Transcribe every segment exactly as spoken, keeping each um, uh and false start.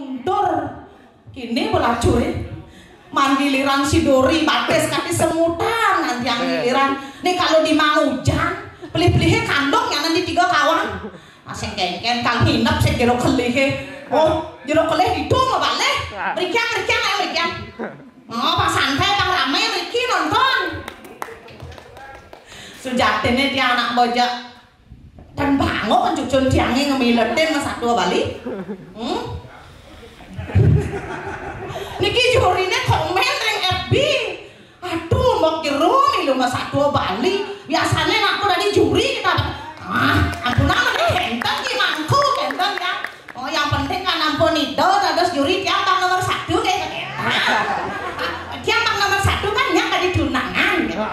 Mundur. Kini belajar. Man giliran si Dori batis kaki semutan nanti yang giliran. Nih kalau di Mang Ujan, pelih-pelihnya kandung yang nanti tiga kawan. Masih kengken kang nginep sih jero kelih. Oh, jero kelih itu mau balik. Merikiang, merikiang, ayo merikiang. Oh, pas santai, pas rame, Riki nonton. Sujatine dia anak bojok. Dan bango kan cucun tiange ngemiletin Mas Satwa Bali. Hmm? Niki jurine komen ring F B. Aduh, mbok jero milu Mas Satwa Bali. Biasanya aku tadi juri kita. Ah, ampun amat enten ki mangku enten ya. Oh, yang penting kan ampun itu terus juri tiang bang nomor satu kayak gitu. Tiang bang nomor satu kan yang tadi tunangan gitu.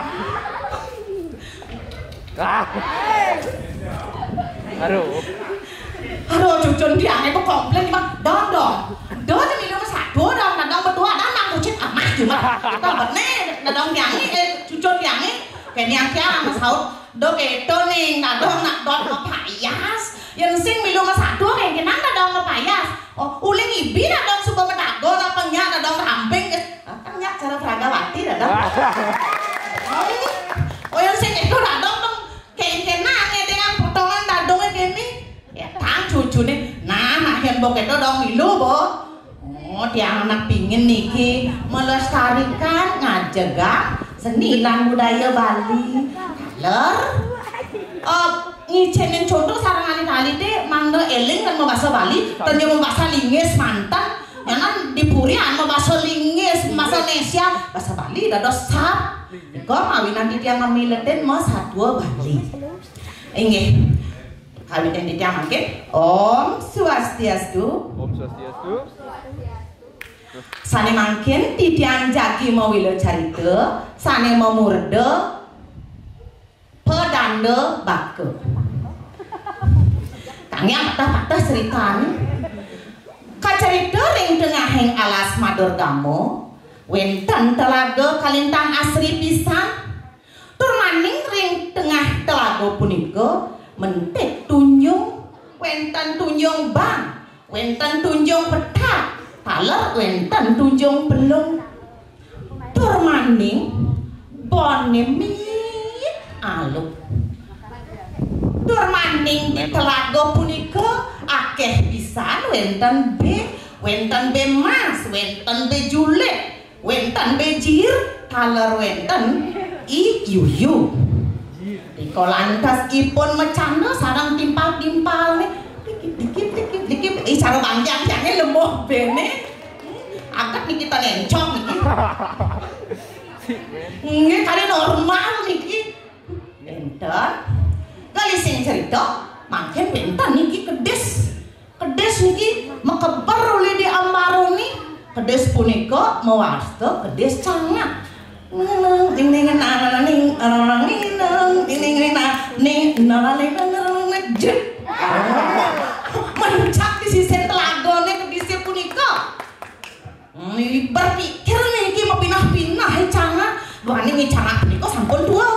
Aduh. Aduh, cucun dia itu komplain bang, dong dong. Dong minum satu dong, kadang berdua dan nang kucing amah cuma. Kita bener, kadang tiang ini, eh, cucun tiang ini, kayak niang tiang sama saut. Dok itu nih, nadong nak dot ngepayas. Yang sing milu mas satu kayak kenang nadong ngepayas. Oh, uling ibi nadong suka medago, apa nyak nadong ramping. Kan nyak cara peragawati nadong. Oh, yang sing itu nadong dong. Kayak kenang ya dengan potongan nadongnya gini. Ya, tang cucune. Nah, nah yang bok itu dong milu, bo. Oh, tiang anak pingin niki melestarikan, ngajegang seni lan budaya Bali. Ler, eh, ngicenin contoh sarang alit-alit deh, mangga eling kan mau bahasa Bali, tanya mau bahasa linggis mantan, jangan dipurian mau bahasa linggis, bahasa Indonesia, bahasa Bali dados sap. Kok mawinan di tiang ngemiletin mau satwa Bali. Inggih. Kawitan titiang mangkin. Om Swastiastu. Om Swastiastu. Sane mangkin titiang jagi mawila carita sane mamurda Pedanda Baka. Tangiang patah-patah critane. Kacarita ring tengahing alas Madurgama, wenten telaga kalintang asri pisan. Tur maning ring tengah telaga punika mentik tunjung, wenten tunjung bang, wenten tunjung petak, taler wenten tunjung pelung. Tur maning bone mit aluk. Tur maning di telaga punika akeh pisan wenten be, wenten be mas, wenten be julek. Wenten bejir, taler wenten i yuyu. Rika lantas ipun macanda sareng timpal-timpalne. Dikit, dikit, dikit, dikit. Ih, cara bangkiang-kiange lemuh bene. Aget niki ta nencong niki. Nggih, kali normal niki. Enten. Kali sing cerita, mangkin wenten niki kedis. Kedis niki makeber uli di ambarane. Kedis punika mawasta kedis cangak. Ngeneng, ding, ding, nang, nang, ning, nang, nang, ngineng, ding, ding, ding, nang, ning, nang, nang, ning, nang, nang, ning, jet. Mencak di sisi telagane kedise punika. Hmm, berpikir niki mapinah-pinah i cangak. Duaning i cangak punika sampun tua.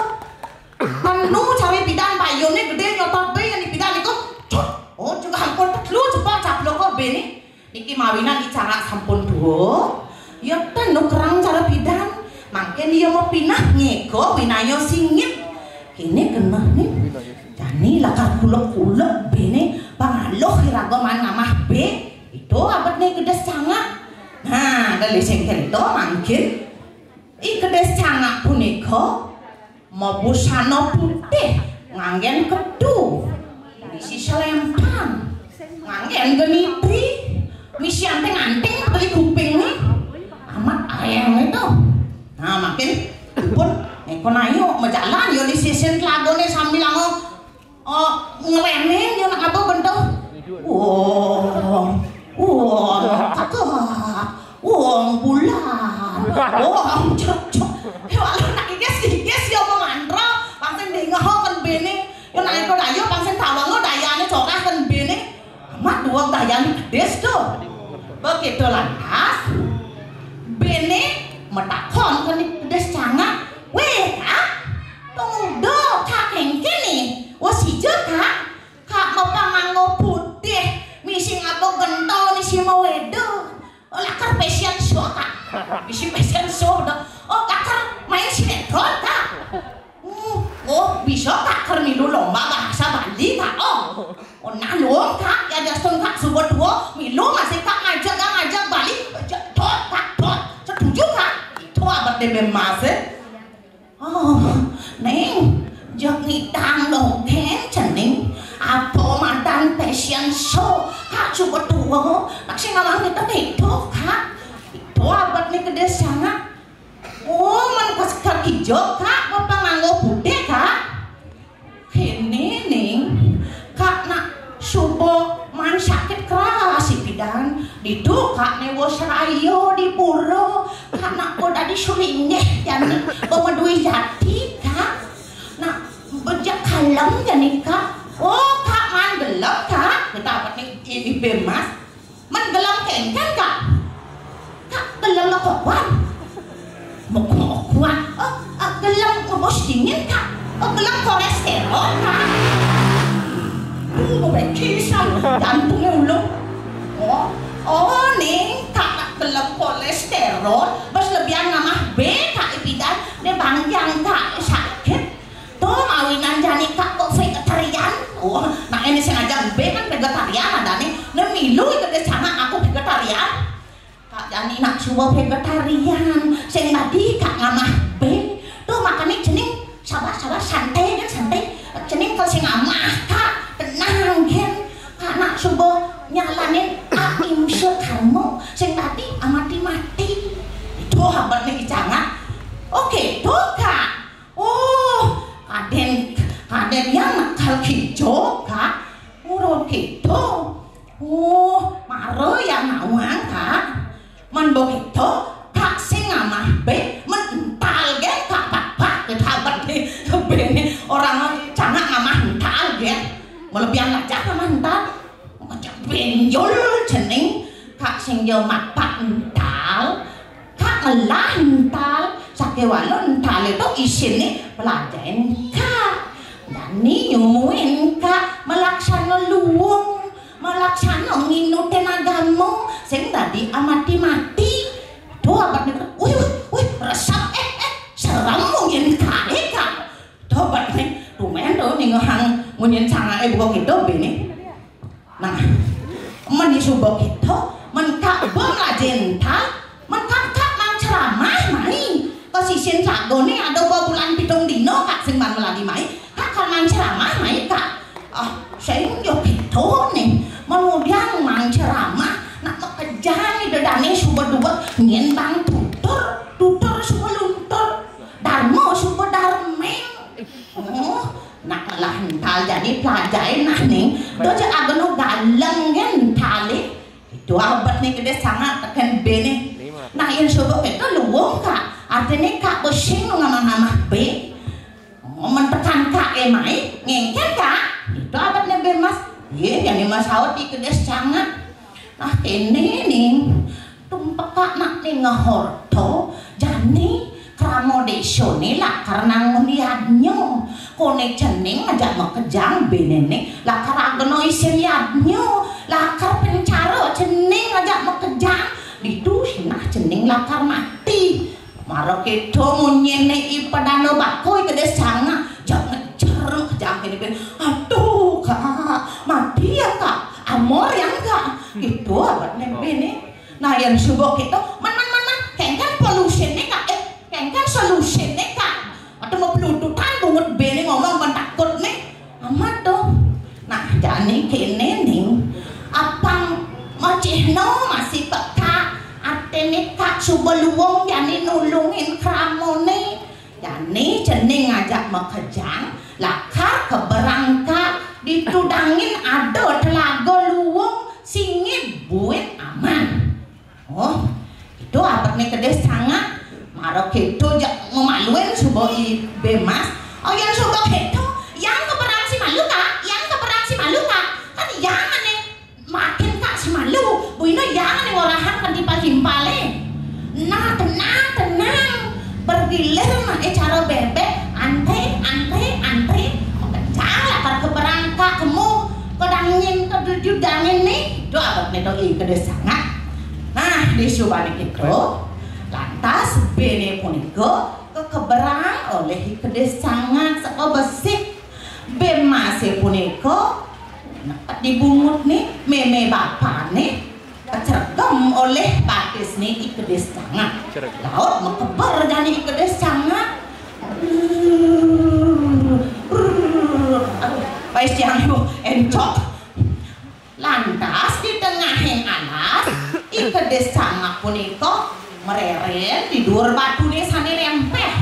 Menu cara pidan bayune gede nyotot be yang dipidan niku. Cut. Oh, juga ampun telu cepat caplok kok bene. Niki mawinan i cangak sampun tua. Ya ten nukerang cara pidan. Mangkin iya mapinah ngego winaya singit. Kene keneh nih. Jani lakar kulek-kulek bene pangaluh iraga man ngamah be. Itu abetne gedes cangak. Nah, dari sing kento mangkin i gedes cangak punika mabusana putih, nganggen kedu, misi selempang, nganggen genitri, misi anting-anting beli kuping nih. Amat ayang itu. Nah, makin pun eko nayo majalan yo di sisin telagane sambil ngomong, oh, ngerenin yo nak apa bentuk? Wong, wong, kakak, wong bulan, wong cocok. Yo alah nak ikis ikis yo memantra, pasti dengar kan bene. Yo nak eko dayo pasti tawang lo dayane corah kan bene. Amat dua dayane gedes tuh. Begitu lantas bene matakon kan gedes cangak. Weh, Kak, pemuda Kak kengkene. Wah sija, Kak. Kak mapanganggo putih, misi ngaba gentol, misi maweda. Oh, lakar fashion show, Kak. Bisi fashion show, dah. Oh, lakar main sinetron, Kak. Hmm, oh, bisa, Kak, ker milu lomba bahasa Bali, Kak. Oh. Oh, nalung, Kak. Ya, diastun, Kak, suba tua, milu masih, Kak, ngajak, Kak, ngajak Bali. Dot, Kak, dot. Setuju, Kak. Itu abad deh, Mas, eh. Oh, Ning, jeg ngidang dogén, cening. Apa madan fashion show? Kak, suba tua, nak sing ngawang kita itu, Kak. Itu abad nih gede sangat. Oh, man ka sekar ijo, Kak, apa nganggo putih, Kak? Kéné, Ning, Kak, nak suba man sakit keras ipidan. Ditu, Kak, né wus raya di pura, Kak, nak ko dadi sulinggih jani, pemeduy jati, Kak. Nak bejak kalem jani, Kak. Oh, Kak, man gelem, Kak. Kita apa nih, i-, ibe mas. Man gelem kéngkén, Kak. Kak, gelem makokoan. Makokoan. Oh, ah, gelem ngebus dingin, Kak. Oh, gelem kolesterol, Kak. Duh, becisan. Jantungnya ulung. Oh, oh, Ning, Kak, nak gelem kolesterol. Bas lebihan ngamah bé, Kak, ipidan. Né bangkiang, Kak, sakit. Tuh, mawinan jani, Kak, kok vegetarian? Oh, nah, ini sengaja bé kan vegetarian adané. Né milu ikut dia sama aku vegetarian. Kak, jani nak suba vegetarian. Sing tadi, Kak, ngamah bé. Tuh, makanya cening sabar, sabar, santai, kan, santai. Cening kalau sing ngamah, Kak, tenang, kan. Kak, nak suba nyalanin ahimsa karma. Sing tadi amati-mati. Itu habar nih, Canga. Oké, tuh, Kak. Oh, kadén, kadén yang nakal kéto, Kak. Urut kéto. Oh, mara yang nawang, Kak. Man begitu, Kak, sing ngamah bé, man ental gén, Kak, pak, pak, kita abad nih, bé nih, orang Canga ngamah ental gén. Melebihan aja ngamah ental. Ngajak benjol cening, Kak, sing ja mapak ental, Kak, ngelah ental, sakéwala ental itu isiné pelajain, Kak. Dani nyumuin, Kak, melaksana luung, melaksana nginutin agama, sing tadi amati-mati. Tuh, abad nih, wih, wih, wih, resep, eh, eh, serem mungkin, Kak, eh, Kak. Tobat nih, tumén tuh ningehang munyin sangaé buka kéto bé nih. Nah, men suba kéto, men Kak ba ngajin ta, men Kak, Kak mang ceramah mai. Ka sisin sagoné ada ba bulan pitung dina, Kak, sing ban meladi mai. Kak, Kak mang ceramah mai, Kak. Ah, sing yo kéto nih. Kemudian mang ceramah, nak makejang ida dané suba dua, nyén bang tutur, tutur suba luntur. Darma suba darmeng. Oh, nak ngelah ental jani pelajain nah ning. Do ja ageno galeng gén entalé. Itu abet nih gede sangat tekén bé nih. Nah, yén suba kéto luung, Kak. Artiné, Kak, besing nu ngamah-ngamah bé. Oh, men tekan Kak é mai, ngéngkén, Kak. Itu abet nih bé Mas. Yé, jani Mas saut di gede sangat. Nah, kéné ning, tumpekak nak ning ngehorto, jani krama désané lakar nangun yadnya. Koné cening ngajak makejang béné ning lakar ageno isin yadnya, lakar pencara cening ngajak makejang. Ditu sinah cening lakar mati. Mara kéto munyiné i padana bakoi gede sangat, jak ngejer kejang kéné bé. Aduh, Kak, mati ya, Kak. Amor ya, Kak. Gitu abet né bé nih. Nah, yén suba kéto, men, men, men, men, kéngkén solusiné, Kak. Eh, kéngkén solusiné, Kak. Atau mau pelututan bungut bé nih ngomong, men takut nih. Amat tuh. Nah, jani kéné ning. Apang macihno masih peka. Artiné Kak suba luung jani nulungin kramané. Jani cening ngajak makejang, lakar ka Berangka, ditu dangin ada telaga luung, singit buin aman. Oh, itu abet né gede sangat. Mara kéto jak memaluin suba i bé Mas. Oh, yang suba kéto, yang ka Berang si malu, Kak, yang ka Berang si malu, Kak. Kan yang ané makin, Kak, si malu. Buina yang ané ngorahan kan timpal-timpalé. Nah, tenang, tenang. Bergilir nah, eh, cara bébék, antré, antré, antré. Makejang lakar ka Berangka, kemu, ka dangin, ka dudu dangin nih. Itu abet né doi gede sangat. Nah, Disubané kéto, lantas béné punika kakeberang olih I Kedis Cangak sakabesik. Bé masé punika neked di bungutné, mémé bapané kacregem olih batisné I Kedis Cangak. Laut makeber jani I Kedis Cangak. Aduh, bais tiang, aduh, encok. Lantas di tengahing alas, I Kedis Cangak punika mrérén di duur batuné sané lémpéh.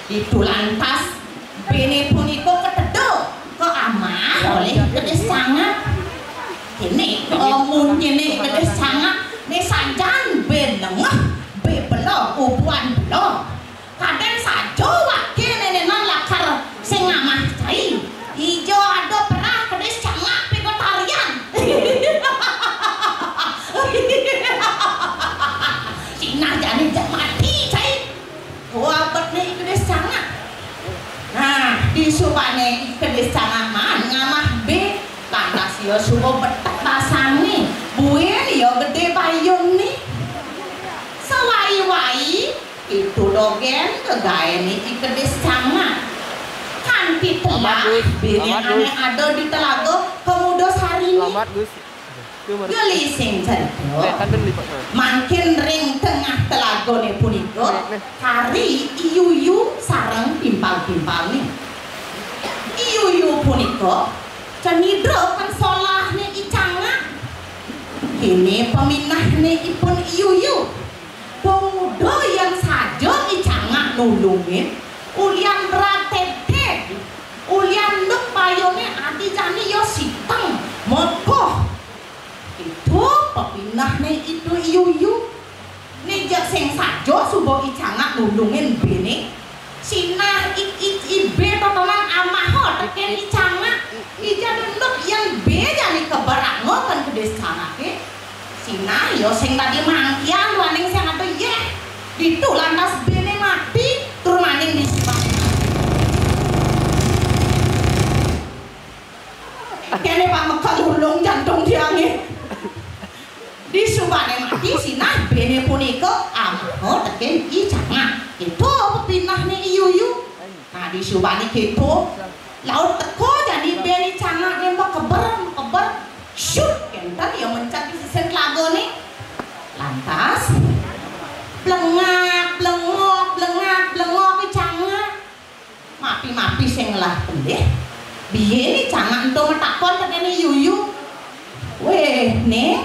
Ditu lantas béné punika katedda, kaamah olih I Kedis Cangak. Kéné, eh, munyiné I Kedis Cangak, né sajan bé nengeh, bé belog, ubuan belog. Kadén saja waké nénénan lakar sing ngamah cai. Ija ada perah Kedis Cangak pégotarian. Sinah jani jak mati cai. Tuabetné I Kedis Cangak. Nah, disubané I Kedis Cangak maan ngamah bé, lantas ia suba betek basangné. Buin ia gedé bayunné. Sawai-wai Itu dogén gegaéné I Kedis Cangak. Kanti telah béné ané ada di Telaga Kemuda Sariné. Gelising carita. Mangkin ring tengah telagané punika, kari I Yuyu sareng timpal-timpalné. I Yuyu punika cenidra kan solahné I Cangak. Kéné paminahné ipun I Yuyu. Pemuda yén saja I Cangak nulungin, ulian beratété, ulian nduk bayuné adi jani ia siteng, mokoh. Itu pepinehné itu I Yuyu. Né jeg sing saja suba I Cangak nulungin béné. Sinah i, i, i bé totonan amaha tekén I Cangak. Ija dunduk yén bé jani keberanga kan kedis Cangak ké. Sinah ia sing dadi mangkian duaning sing ada yéh. Ditu lantas béné mati, tur maning disubané. Kéné pameka nulung jantung tiangé. Disubané mati sinah béné punika amaha tekén I Cangak. Itu pepinehné I Yuyu. Nah, disubané kéto. Laut teka jani bé I Cangak né makeber, makeber. Syut, kénten ia mencak di sisin telagané. Lantas, blengak, blengok, blengak, blengok I Cangak. Mapi-mapi sing ngelah pelih. Biyen I Cangak ento matakon tekén I Yuyu. "Wéh, Ning,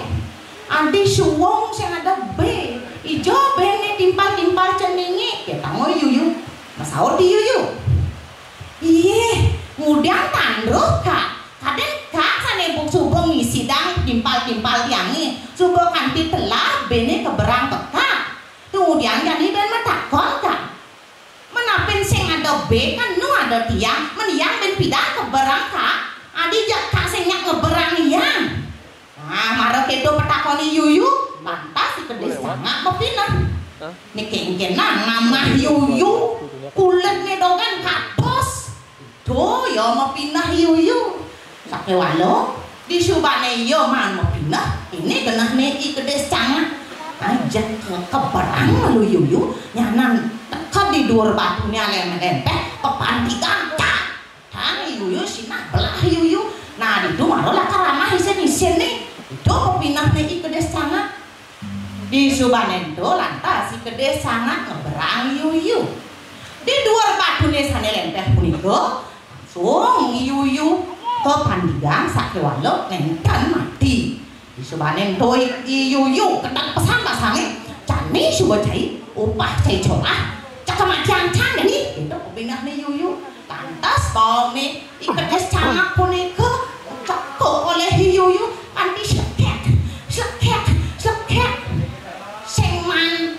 adi suwung sing ada bé. Ija bé né timpal-timpal ceningé," kéto I Yuyu. Masaut I Yuyu, "Iyé, ngudiang tandruh, Kak. Kadén Kak sané buk suba ngisidang timpal-timpal tiangé, suba kanti telah bé né keberang pekak. Ngudiang jani bé matakon, Kak. Menapin sing ada bé kan nu ada tiang, men tiang bé pidan keberang, Kak. Adi jak Kak sing nyak ngeberang tiang." Nah, mara kéto petakoné I Yuyu, lantas I Kedis Cangak mapineh. Hah? Né kéngkénang ngamah I Yuyu, kulitné dogén katos. Tuh, ia mapineh I Yuyu. Sakéwala, disubané ia maan mapineh, kéné genahné I Kedis Cangak. Ajak ke-, keberang malu I Yuyu, nyanan teka di duur batuné além-lémpéh, pepantikan, cak. Tang I Yuyu sinah belah I Yuyu. Nah, ditu mara lakar amah isin-isin né. Ditu pepinehné I Kedis Cangak. Disubané ento lantas I Kedis Cangak ngeberang I Yuyu. Di duur batuné sané lémpéh punika, langsung I Yuyu kapandigang sakéwala nénten mati. Disubané ento I, I Yuyu kedeg pesan basangé, "Jani suba cai, upah cai colah, cak kematian can jani." Itu pepinehné I Yuyu. Lantas baongné I Kedis Cangak punika cekuk olih I Yuyu kanti slekék, slekék, slekék. Sing maan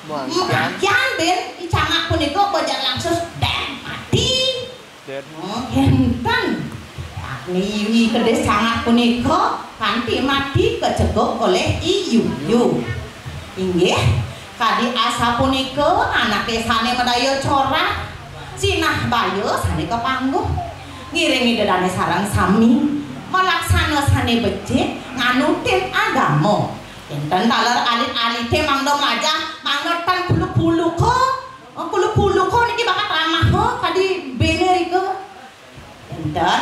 matian bé I Cangak punika bajak langsus dét mati. Oh, kénten. Yakni I Kedis Cangak punika kanti mati kacekuk olih I Yuyu. Inggih, kadi asapunika anaké sané madaya corah, sinah baya sané kapangguh. Ngiring Ida Dané sareng sami, malaksana sané becik, nganutin agama. Énten taler alit-alité mangda mlajah, mangda tan kuluk-kuluka. Oh, kuluk-kuluka niki bakat ramah, ha, kadi béné rika. Énten.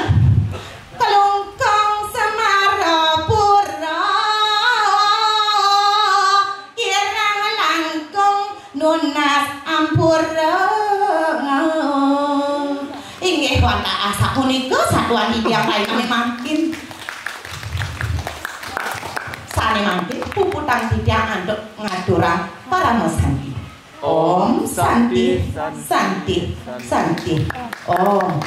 Kelungkung Semarapura, kirang langkung nunas ampura. Inggih wantah asapunika satuan titiang rainané mangkin. Sané mangkin puputang titiang antuk ngaturang parama santi. Om Santi, Santi, Santi. Om.